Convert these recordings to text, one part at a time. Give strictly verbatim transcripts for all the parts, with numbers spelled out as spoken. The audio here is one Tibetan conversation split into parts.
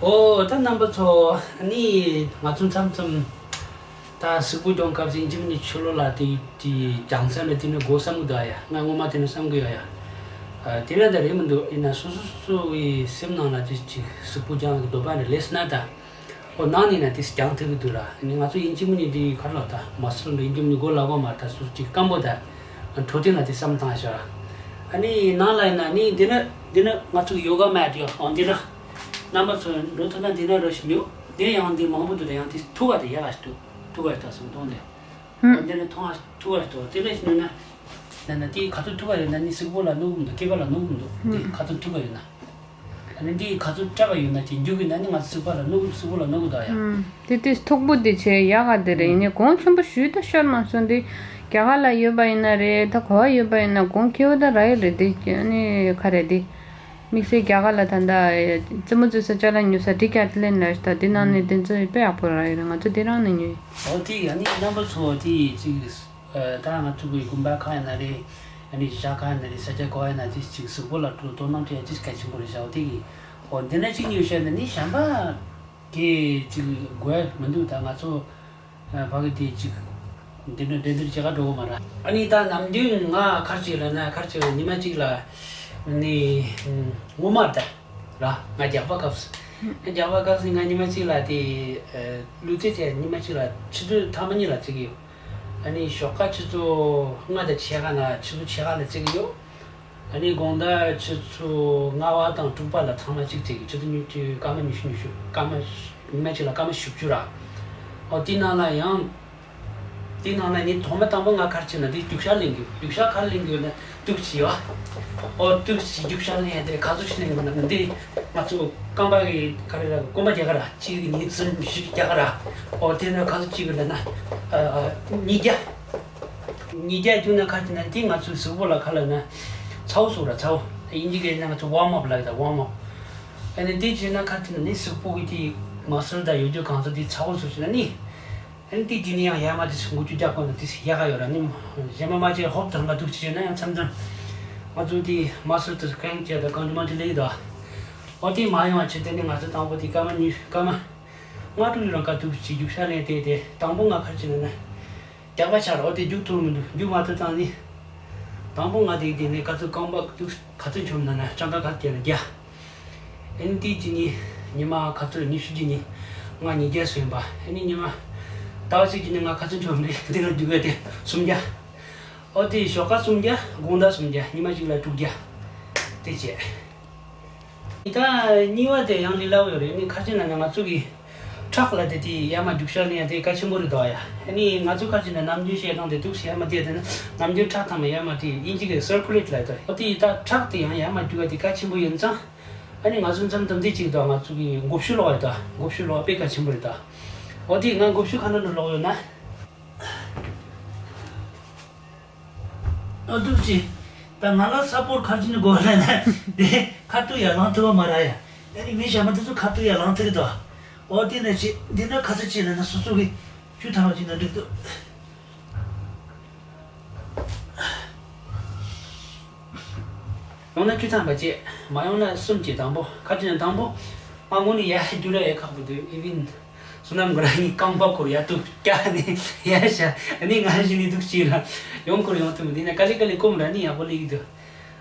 ཨོ་ད་རྣམ་པ་ཚོ། ཨ་ནི་ང་ཚོ་མཚམས་མཚམས་ད་གཟུགས་པོ་སྦྱོང་སྐབས་སུ་ཨིན་ཇི་མ་ནི་ཆུ་ལོག་ལ་དེ་དེ་སྦྱང་ས་ལ་དེ་ནི་དགོས་བསམ་གི་འདུག་ཨ་ཡ། ང་ངོ་མ་དེ་ནི་བསམ་གི་ཡོད་ཡ། ཨ་དེ་ན་ད་རེད་མི་འདུག་ཡིན་ན་སོ་སོ་སོ་སོ་གི་སེམས་ནང་ལ་དེ་ཅིག་གཟུགས་པོ་སྦྱང་གི་འདོད་པ་ནི་ལས་སྣ་ད། ཨོ་ནང་ནས་ན་དེ་སྦྱང་ཐུབ་ཀྱི་འདུག་ར། ཨ་ནི་ང་ཚོ་ཨིན་ཇི་མ་ནི་དེ་གར་ལ་ད་མ་སོ་ལ་ཨིན་ཇི་མ་ནི་དགོས་ལ་གོ་མ་ད་སོ་སོ་ཅིག་སྐམ་པོ་ད་འཕྲོད་བསྟེན་ལ་དེ་བསམ་བཏང་ཤག་ར། ཨ་ནི་ནང་ལ་ཡིན་ན་ནི་འདི་ན་འདི་ན་ང་ཚོ་ཡོ་ག་མེ་ཊི་ཡོད། ཨོ་འདི་ན། རྣམ་པ་ཚོ་འགྲོ་ཐུབ་ན་འདི་ན་རོ་ཞིག་ཉོ། འདི་ཡང་འདི་མང་པོ་འདུག་ད་ཡང་འདི་ཐུག་ག་དེ་ཡག་ག་ཞིག་འདུག་ཐུག་ག་ཞིག་ད་སུ་གཏོང་དེ། ཨོ་འདི་ན་ཐོང་ག་ཐུག་ག་ཞིག་འདུག་དེ་ལས་ཞིག་ཉོ་ན། ན་ན་དེ་ག་ཚོད་ཐུག་ག་ཡོད་ན་ནི་གཟུགས་པོ་ལ་ནུབ་འདུག་སྐེད་པ་ལ་ནུབ་འདུག་འདི་ག་ཚོད་ཐུག་ག་ཡོད་ན། ཨ་ནི་འདི་ག་ཚོད་སྐྲག་ག་ཡོད་ན་དེ་རྒྱུག་གི་ན་ནི་ང་ཚོ་གཟུགས་པ་ལ་ནུབ་གཟུགས་པོ་ལ་ནུབ་གི་འདུག་ཡ། ཨུམ། དེ་དེ་སྟུག་པོ་དེ་བྱས་ཡག་ག་དེ་རེད། ཡིན་ནའི་གོང་ཆེན་པོ་ཞུས་ད་ཤོར་མ་སོང་དེ། རྒྱ་གར་ལ་ཡོད་པ་ཡིན་ན་རེད། ད་གོ་བ་ཡོད་པ་ཡིན་ན་གོང་ཁེ་བོ་ད་ར་ཡི་རེད་དེ། ཨ་ནི་ག་རེད་དེ། དམིགས་བསལ་རྒྱ་གར་ལ་ད་ལྟ་རྩེད་མོ་རྩེ་ས་ཅ་ལག་ཉོ་ས་ཌི་ཀེ་ཐི་ལོན་ལ་ད་འདི་ནང་ནས་དེ་ཚོ་དཔེ་ཡག་པོ་རག་ཡོད་རེད། ང་ཚོ་དེ་རང་ནས་ཉོས་ཡོད། ཨོ་དེ་ཡ་ནི་རྣམ་པ་ཚོ་དེ་ཅིག་ད་ང་ཚོ་གི་དགོན་པ་ཁག་ཡིན་ན་རེད། ཨ་ནི་གཞིས་ཆགས་ཁག་ཡིན་ན་རེད། ས་ཆ་ག་བ་ཡིན་ན་དེ་ཅིག་གཟུགས་པོ་ལ་དོ་དོ་སྣང་སྤྲད་ཡ་ཅིག་གལ་ཆེན་པོ་རེད་ཤག་ཨོ་དེ་གི་ཨོ་འདི་ན་ཅིག་ཉོས་བཤད་ན་ནི་གཞན་པ་གི་ཅིག་དགོས་མི་འདུག་ད་ང་ཚོ་ཨ་ཕ་གི་དེ་ཅིག་འདི་འདྲ་འདྲ་འདིར་བྱེད་ག་འགྲོ་གི་མ་རེད། ཨ་ནི་ད་ནམ་རྒྱུན་ང་ཁར་ཅིག་ལ་ན་ཁར་ཅིག་ལ་ཉི་མ་གཅིག་ལ་ནི་སྔོན་མར་ད་ར་ང་རྒྱག་པ་སྐབས་སུ་རྒྱག་པ་སྐབས་སུ་ང་ཉི་མ་གཅིག་ལ་དེ་ལུས་རྩལ་དེ་ཉི་མ་གཅིག་ལ་ཆུ་ཚོད་ཐ་མ་གཉིས་ལ་རྩེ་གི་ཡོད། ཨ་ནི་ཞོགས་ཀ་ཆུ་ཚོད་ལྔ་དང་ཕྱེད་ཀ་ན་ཆུ་ཚོད་ཕྱེད་ཀ་ལ་རྩེ་གི་ཡོད། ཨ་ནི་དགོང་དག་ཆུ་ཚོད་ལྔ་པ་དང་དྲུག་པ་ལ་ཚང་མ་གཅིག་བྱེད་ཀྱི། ཆུ་ཚོད་ཉི་ཤུ་སྐར་མ་ཉི་ཤུ་ཉི་ཤུ་སྐར་མ་ཉི་མ་གཅིག་ལ་སྐར་མ་བཞི་བཅུ་ར། ཨོ་དེ་ནང་ལ་ཡང་དེ་ནང་ལ་ནི་ཐོག་མ་དང་པོ་ང་གར་ཕྱིན་ན་དེ་རྒྱུག་ཤར་ལེན་རྒྱུ། རྒྱུག་ཤར་གར་ལེན་རྒྱུ་ན་དུག་ཅི་ཡོད། ཨོ་དུག་ཅི་རྒྱུག་ཤར་ལེན་ཡ་དེ་ག་ཚོད་ཅི་ལེན་དགོས་ན་འདི་ང་ཚོ་རྐང་པ་གི་ག་རེ་ར་རྐང་པ་རྒྱག་ག་ར་གཅིག་གཉིས་གསུམ་བཞི་རྒྱག་ག་ར། ཨོ་དེ་ནས་ག་ཚོད་ཅི་དགོས་ན་ན་ཨ་ཨ་ཉིས་བརྒྱ། ཉིས་བརྒྱ་བརྒྱུགས་ན་ཁ་ཅིག་ན་དེ་ང་ཚོའི་གཟུགས་པོ་ལ་ཁ་ལ་ན་ཚ་བོ་བཟོ་ར་ཚ་བོ། དབྱིན་ཇི་སྐད་ན་ང་ཚོ་ཝརམ་ཨབ་ལབ་ད་ཝརམ་ཨབ། ཨ་ནི་དེ་བྱས་ན་ཁ་ཅིག་ན་ནི་གཟུགས་པོ་གི་དེ་མ་སལ་དང་ཡོད་རྒྱུ་གང་ཚོ་དེ་ཚ་བོ་བཟོ་བྱས་ན་ནི། ཨ་ནི་དེ་དེ་ནི་ཡང་ཡར་མར་དེ་འགུལ་སྐྱོད་རྒྱག་དགོས་ན་དེ་ཡག་ག་ཡོད་ར་ནི། གཞན་པ་མ་བྱས་ཧོབ་ཐང་ག་འདུག་བྱས་ན་ཡང་མཚམས་མཚམས་ང་ཚོ་དེ་མ་སལ་དང་ཀན་ཅེ་དང་གང་ཅི་མ་ཅི་ལེགས་དང་། ཨོ་དེ་མ་ཡོང་བ་བྱས་དེ་ནི་ང་ཚོ་དང་པོ་དེ་སྐར་མ་ཉི་སྐར་མ་ལྔ་དྲུག་རང་ག་འདུག་བྱས་རྒྱུག་ཤར་ལེན་དེ་དེ་དང་པོ་ང་ཁ་ཅིག་ན་ན། རྒྱག་པ་ཆགས་རོགས་དེ་རྒྱུག་ཐུབ་མི་འདུག་རྒྱུག་མ་ཐུབ་ཙང་ནི། དང་པོ་ང་དེ་དེ་ནས་ག་ཚོད་རྐང་པ་དུ་ག་ཚོད་འཆོམ་ན་ན་སྤྱང་ཀ་ག་ཚོད་རྒྱག་ན་རྒྱག་ཨེ་ནི་དེ་ཅི་ནི་ཉི་མ་ག་ཚོད་ཉི་ཤུ་ཅི་ནི་ང་ཉིས་བརྒྱ་སོན་པ། ཨེ་ནི་ཉི་མ་ཟླ་བ་གཅིག་ཅི་ནི་ང་ག་ཚོད་འཆོམ་རེད་དེ་ལ་རྒྱུག་པ་དེ་སུམ་བརྒྱ། ཨོ་དེ་ཞོགས་ཀ་སུམ་བརྒྱ་དགོང་དག་སུམ་བརྒྱ་ཉི་མ་གཅིག་ལ་དྲུག་བརྒྱ། དེ་བྱས། ད་གཉིས་པ་དེ་ཡང་ལི་ལའོ་ཡོད་རེད། ནི་ཁ་ཅིག་ན་ནི་ང་ཚོ་གི་ཁྲག་ལ་དེ་དེ་ཡར་མར་རྒྱུག་ཤར་ལེན་ཡ་དེ་གལ་ཆེན་པོ་རེད་དོ་ཡ། ཨ་ནི་ང་ཚོ་ཁ་ཅིག་ན་ནམ་རྒྱུན་བཤད་སྟངས་དེ་འདུག་ཟེར་ཡར་མར་དེ་དེ་ནམ་རྒྱུན་ཁྲག་ཐང་མ་ཡར་མར་དེ་དབྱིན་ཇི་གི་སར་ཀུ་ལེ་ཊི་ལབ་དོ། ཨོ་དེ་ད་ཁྲག་དེ་ཡང་ཡར་མར་རྒྱུག་ཡ་དེ་གལ་ཆེན་པོ་ཡིན་ཙང་། ཨ་ནི་ང་ཚོ་མཚམས་མཚམས་དེ་གཅིག་དོ་ང་ཚོ་གི་མགོ་བཤུ་ལོག་ཡ་དོ། མགོ་བཤུ་ལོག་དཔེ་གལ་ཆེན་པོ་རེད་དོ། ཨོ་དེ་ང་མགོ་བཤུ་ཁ་ན་ནི་ལོག་ཡོད་ན། ཨ་འདུག་ཅི། ད་ང་ལ་སཔོར་ཊི་ཁ་ཅིག་ནི་དགོས་ལ་ན་དེ་ཁ་ཐུག་ཡར་ལངས་ཐུབ་པ་མ་རེད་ཡ། ཨ་ནི་མི་གཞན་མ་དེ་ཚོ་ཁ་ཐུག་ཡར་ལངས་ཐུབ་ཀྱི་འདུག་ཨོ་དེ་ན་ཅི་འདི་ན་ཁ་ཚ་ཅི་ན་ན་སོ་སོ་གི་ཆུ་ཐང་བ་ཅིག་ན་འགྲིག་འདུག་ཡོང་ན་ཆུ་ཐང་བ་ཅི་མ་ཡོང་ན་གསུམ་ཅི་དང་པོ་ཁ་ཅིག་ན་དང་པོ་ཨ་ངོ་ནི་ཡ་རྒྱུ་ར་ཡ་ཁག་པོ་འདུག་ཨི་ཝིན། བསོད་ནམས་ཁོ་རང་གཉིས་རྐང་པ་ཁོར་ཡ་ཏུ་བཀྱག་ནས་ཡ་ཤ་ཨ་ནི་ང་བཞིན་ནི་འདུག་ཅིག་ལ་ཡོང་ཁོར་ཡོང་ཐུབ་མི་འདི་ན་ཀ་ལི་ཀ་ལི་ཀུམ་ར་ནི་ཡག་པོ་ལེགས་འདུག་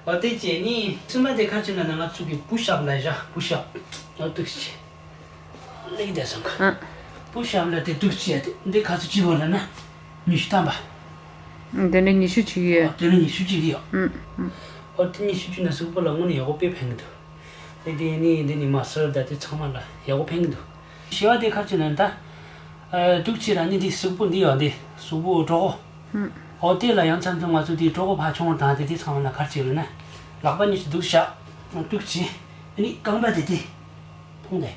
ཨོ་དེ་བྱས་ནི་གསུམ་པ་དེ་ཁ་ཅིག་ན་ན་ང་ཚོ་གི་པུ་ཤབ་ལ་བཞག་པུ་ཤབ་ཨོ་འདུག་ཅིག་ལེགས་འདུག་སོང་ཁ་ཨ། པུ་ཤབ་ལ་དེ་འདུག་ཅིག་ཡ་དེ་འདི་ཁ་ཚོ་ཅི་བོ་ལ་ན་ཉི་ཤུ་ཐམ་པ། དེ་ནས་ཉི་ཤུ་ཅིག་ཡོད། ཨོ་དེ་ནས་ཉི་ཤུ་ཅིག་ཡོད། ཨུམ་ཨུམ། ཨོ་དེ་ཉི་ཤུ་ཅིག་ན་གཟུགས་པོ་ལ་དངོས་གནས་ཡག་པོ་དཔེ་ཕན་གི་འདུག་དེ་དེ་ནི་འདི་ནི་མ་སོར་ད་དེ་ཚང་མ་ལ་ཡག་པོ་ཕན་གི་འདུག་བྱེ་བ་དེ་ཁར་ཅི་ན་ད། ཨ་འདུག་ཅི་ར་ནི་འདི་གཟུགས་པོ་འདི་ཡོད་འདི་གཟུགས་པོ་གྲོགས་པོ། ཨོ་དེ་ལ་ཡང་མཚམས་མཚམས་ང་ཚོ་དེ་གྲོགས་པོ་ཕ་ཆུང་བ་དང་དེ་དེ་ཚང་མ་ལ་ཁར་ཅི་ལ་ན། ལག་པ་གཉིས་སུ་འདུག་བཞག་འདུག་ཅི། ཨ་ནི་རྐང་པ་དེ་དེ། མཐོང་དེ།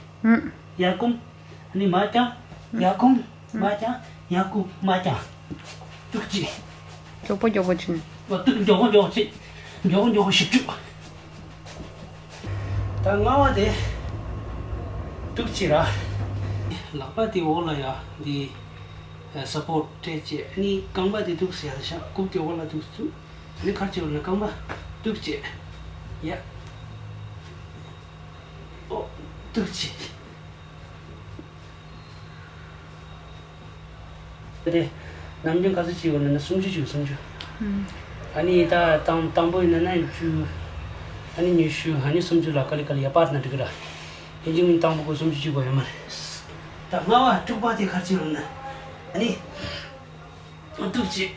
ཡར་བསྐུམ། ཨ་ནི་མར་བརྐྱང་། ཡར་བསྐུམ། མར་བརྐྱང་། ཡར་བསྐུམ། མར་བརྐྱང་། འདུག་ཅི། མགྱོགས་པོ་མགྱོགས་པོ་ཕྱིན། ཨོ་འདུག་མགྱོགས་པོ་མགྱོགས་པོ་ཕྱིན། མགྱོགས་པོ་མགྱོགས་པོ་བཞི་བཅུ། ད་ལྔ་པ་དེ། འདུག་ཅི་ར། ལག་པ་དེ་འོག་ལ་ཡ་འདི། ཨ་སཔོར་ཊི་སྤྲད་བྱས་ཨ་ནི་རྐང་པ་དེ་འདུག་ཟེར་ཡ་ཤ་རྐུབ་དེ་འོག་ལ་འདུག་ཚུགས། ཨ་ནི་ཁར་ཅི་འོག་ལ་རྐང་པ་འདུག་བྱས། ཡ། ཨོ། འདུག་བྱས། དེ་ནམ་རྒྱུན་ག་ཚོད་ཅིག་ཡོད་ན་ན་སུམ་ཅུ་ཅིག་སུམ་ཅུ། ཨ་ནི་ད་དང་དང་པོ་ཡིན་ན་ན་བཅུ། ཨ་ནི་ཉི་ཤུ། ཨ་ནི་སུམ་ཅུ་ལ་ག་ལེ་ག་ལེ་ཡ་པར་ན་འགྲིག་གི་ར། ཡིན་གཅིག་མིན་དང་པོ་ཁོ་སུམ་ཅུ་ཅིག་གོ་ཡོད་མ་རེད། ད་ལྔ་བ་དྲུག་པ་དེ་ག་ཚོད་ཡོད་ན་ན། ཨ་ནི་ཨོ་ཐུག་ཅིག་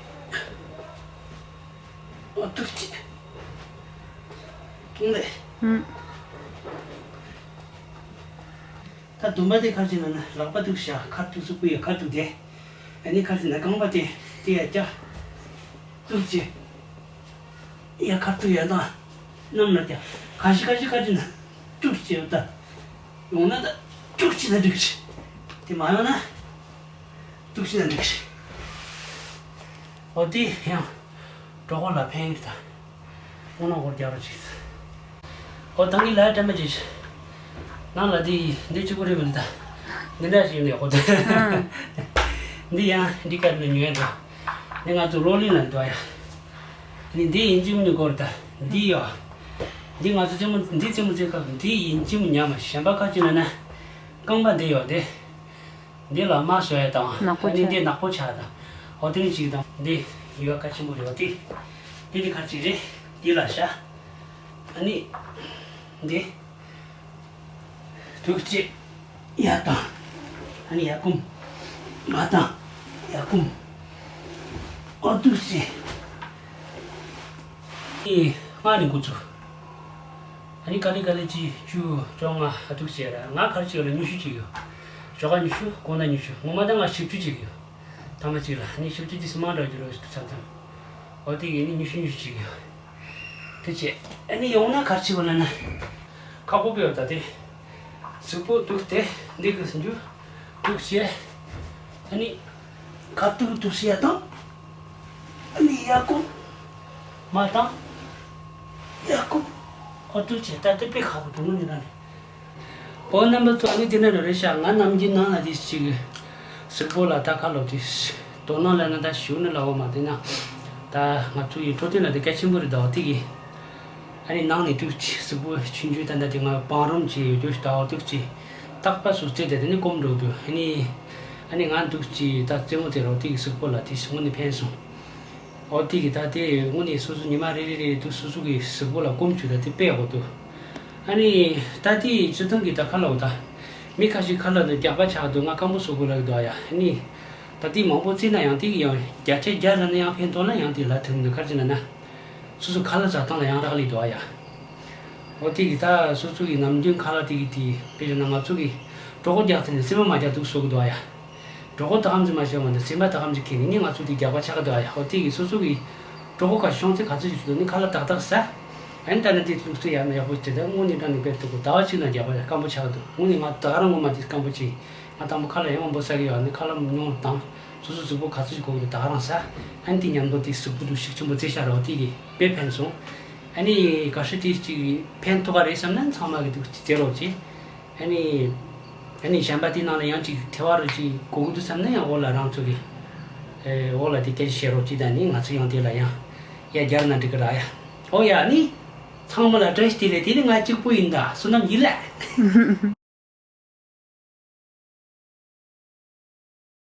ཨོ་ཐུག་ཅིག་ཐུང་ལེ། ད་བདུན་པ་དེ་ག་ཚོད་ཡོད་ན་ན་ལག་པ་ཐུག་བཞག་ཁ་ཐུག་སུ་ཀུ་ཡ་ཁ་ཐུག་དེ། ཨ་ནི་ག་ཚོད་ན་རྐང་པ་དེ་དེ་ཡ་ཀྱ། ཐུག་ཅིག་ཡ་ཁ་ཐུག་ཡ་དང་། གནམ་ལ་ཀྱ། ག་ཤི་ག་ཤི་ག་ཤི་ན། ཐུག་ཅིག་ཡོད་ད། ཡོང་ན་ད། ཐུག་ཅིག་ན་འགྲིག་ཅིག་དེ་མ་ཡོང་ན། ཐུག་ཅིག་ན་འགྲིག་ཅིག་འོ་དེ་ཡང་། གྲོད་ཁོག་ལ་ཕན་གི་ད། དངོས་གནས་སྒོར་རྒྱག་རོགས་གྱིས། ཨོ་ད་ངའི་ལ་དྲན་པ་ཅིག་ནང་ལ་དེ་འདི་གཅིག་པུ་རེད་མི་འདུག་ད། འདི་འདྲ་ཞིག་ནས་ཨོ་ད། འདི་ཡང་འདི་ག་རེ་ལ་ཉོས་ཡ་འདྲ། འདི་ང་ཚོ་རོ་ལིན་ལ་འདུག་ཡ། ནི་འདི་ཡིན་གཅིག་མིན་གོ་རེད་ད། འདི་ཡོད། འདི་ང་ཚོ་རྩེད་མོ་འདི་རྩེད་མོ་རྩེ་སྐབས་འདི་ཡིན་གཅིག་མིན་ཉམས་གཞན་པ་ཁ་ཅིག་ན་ན། རྐང་པ་འདི་ཡོད་དེ། འདི་ལ་མ་བཟོ་ཡ་དང་ནག་པོ་ཨ་ནི་ཆགས། འདི་ནག་པོ་ཆགས་དང་། འོ་དེ་ནི་གཅིག་དང་འདི་ཡོད་ག་ཆེན་པོ་རེད་བ་དེ། འདི་ནི་ག་ཅིག་རེད། འདི་ལ་བཞག་ཨ་ནི། འདི། དུག་ཅེ། ཡ་དང་། ཨ་ནི་ཡ་ཀུམ། མ་དང་། ཡ་ཀུམ། ཨོ་དུག་ཅེ། ཨི། ང་ནི་འགོ་ཚུགས། ཨ་ནི་ག་ལེ་ག་ལེ་གཅིག་བཅུ་བཅོ་ལྔ་ཨ་ཐུག་བྱས་ར་ང་གར་གཅིག་ལ་ཉི་ཤུ་གཅིག་ཡོད། ཞོགས་ཀ་ཉི་ཤུ་དགོང་དག་ཉི་ཤུ་ངོ་མ་ད་ང་བཞི་བཅུ་གཅིག་ཡོད། ཐ་མ་གཅིག་ལ་ཨ་ནི་བཞི་བཅུ་དེ་སུ་མང་འདྲ་རྒྱུ་རོ་ཞིག་ཏུ་ཚང་ཚང་། འོ་དེ་གི་ནི་ཉི་ཤུ་ཉི་ཤུ་གཅིག་ཡོད། དེ་བྱས་ཨ་ནི་ཡོང་ན་གར་གཅིག་བ་ལ་ན། ཁག་པོ་པོ་ཡོད་ད་དེ། གཟུགས་པོ་དུག་དེ་འདི་གི་སུ་འཇུ། དུག་བྱས། ཨ་ནི། ཁ་ཐུག་ཐུག་བྱས་དང་། ཨ་ནི་ཡ་ཀོ། མ་དང་། ཡ་ཀོ། ཨོ་ཐུག་བྱས་ད་དེ་དཔེ་ཁག་པོ་འདུག་ནི་ད་ནི། ཨོ་རྣམ་པ་ཚོ་ཨ་ནི་དེ་ན་རོ་རེ་ཤག་ང་ནམ་རྒྱུན་ནང་ལ་དེ་ཞིག་གཟུགས་པོ་ལ་ད་ཁ་ལོ་དེ། དོ་སྣང་ལ་ན་ད་ཞུ་ནི་ལ་འོ་མ་དེ་ན། ད་ང་ཚོ་ཡི་འཕྲོད་བསྟེན་ལ་དེ་གལ་ཆེན་པོ་རེད་ད་འོ་དེ་གི། ཨ་ནི་ནང་ནས་དུག་ཅིག་གཟུགས་པོ་ཆུང་ཆུང་ད་ལྟ་དེ་ང་བང་རིམ་བྱས་ཡོད་རྒྱུ་ཞིག་ད་འོ་དུག་ཅིག་རྟག་པ་སུ་རྩེ་དེ་དེ་ནི་སྐོམ་འགྲོ་དུས་ཨ་ནི། ཨ་ནི་ང་དུག་ཅིག་ད་རྩེད་མོ་དེ་རོ་དེ་གི་གཟུགས་པོ་ལ་དེ་སྔོན་ནས་ཕན་སོང་། འོ་དེ་གི་ད་དེ་དངོས་གནས་སོ་སོ་ཉི་མ་རེ་རེ་རེ་དུ་སོ་སོ་གི་གཟུགས་པོ་ལ་སྐོམ་བྱུང་ད་དེ་དཔེ་ཡག་པོ་འདུག་ཨ་ནི་ད་དེ་སྤྱིར་བཏང་གི་ད་ཁ་ལག་འོ་ད། མི་ཁ་ཤས་ཁ་ལག་འདི་རྒྱག་པ་ཆགས་འདུག་ང་སྐམ་པོ་བཟོ་དགོས་ལབ་འདུག་ཨ་ཡ་ཨ་ནི། ད་དེ་མང་པོ་བརྩིས་ན་ཡང་དེ་གི་ཡང་བརྒྱ་ཆ་བརྒྱ་ལ་ན་ཡང་ཕན་ཐོགས་ན་ཡང་དེ་ལ་ཐུབ་འདུག་ག་རེ་བྱས་ན་ན། སོ་སོ་ཁ་ལག་བཟའ་སྟངས་ལ་ཡང་རག་ལས་འདུག་ཨ་ཡ། འོ་དེ་གི་ད་སོ་སོ་གི་ནམ་རྒྱུན་ཁ་ལག་དེ་གི་དེ་དཔེ་བཞག་ན་ང་ཚོ་གི་གྲོད་ཁོག་རྒྱག་ཚེ་ནས་སེམས་པ་མ་རྒྱག་འདུག་བཟོ་གི་འདུག་ཨ་ཡ། གྲོད་ཁོག་ད་གམ་ཚིག་མ་ཤེས་བ་འདི་སེམས་པ་ད་གམ་ཚིག་ཁེལ་ནི་ནི་ང་ཚོ་དེ་རྒྱག་པ་ཆགས་ཀྱི་འདུག་ཨ་ཡ། ཧོ་དེ་གི་སོ་སོ་གི་གྲོད་ཁོག་ཁ་ཤོང་ཚེ་ག་ཚོད་ཞིག་འདུག་ནི་ཁ་ལག་ཏག་ཏག་ཟ། ཨ་ནི་ད་ནི་དེ་ལུགས་སྲོལ་ཡག་ན་ཡག་པོ་བྱེད་དེ་དངོས་གནས་དྲང་གནས་དཔེ་ཐུག་གི་ཟླ་བ་གཅིག་ན་རྒྱག་པ་སྐམ་པོ་ཆགས་ཀྱི་འདུག་དངོས་གནས་ང་ད་ག་རང་ངོ་མ་དེ་སྐམ་པོ་བྱས། ང་དང་པོ་ཁ་ལག་ཡང་མང་པོ་ཟ་གི་ཡོད་ནི་ཁ་ལག་ཉུང་རུ་བཏང་། སོ་སོ་གཟུགས་པོ་ག་ཚོད་ཞིག་དགོས་ཀྱི་འདུག་ད་ག་རང་ཟ། ཨ་ནི་དེ་མཉམ་དུ་དེ་གཟུགས་པོ་དུ་ཤུགས་ཆེན་པོ་རྩེ་ཤ་རོ་དེ་གི་དཔེ་ཕན་སོང་། ཨ་ནི་ག་ཧྲི་དེ་གཅིག་ཕན་ཐོགས་ཀ་རེད་བསམ་ན་ཚང་མ་གི་འདུག་རྩེ་རོགས་བྱེད། ཨ་ནི། ཨ་ནི་གཞན་པ་དེའི་ནང་ལ་ཡང་ཅིག་ཐེ་བ་རུ་ཅིག་གོ་གི་འདུག་བསམ་ན་ཡང་འོ་ལ་རང་ཚོ་གི། ཨེ་འོ་ལ་དེ་སྐད་ཆ་བཤད་རོགས་ཅིག་དང་ནི་ང་ཚོ་ཡང་དེ་ལ་ཡང་། ཡ་རྒྱར་ན་འགྲིག་གི་ར་ཡ། འོ་ཡ་ནི། ཚང་མ་ལ་བཀྲ་ཤིས་བདེ་ལེགས་དེ་ནི་ང་གཅིག་པུ་ཡིན་ད་བསོད་ནམས་ཡིན་ལ།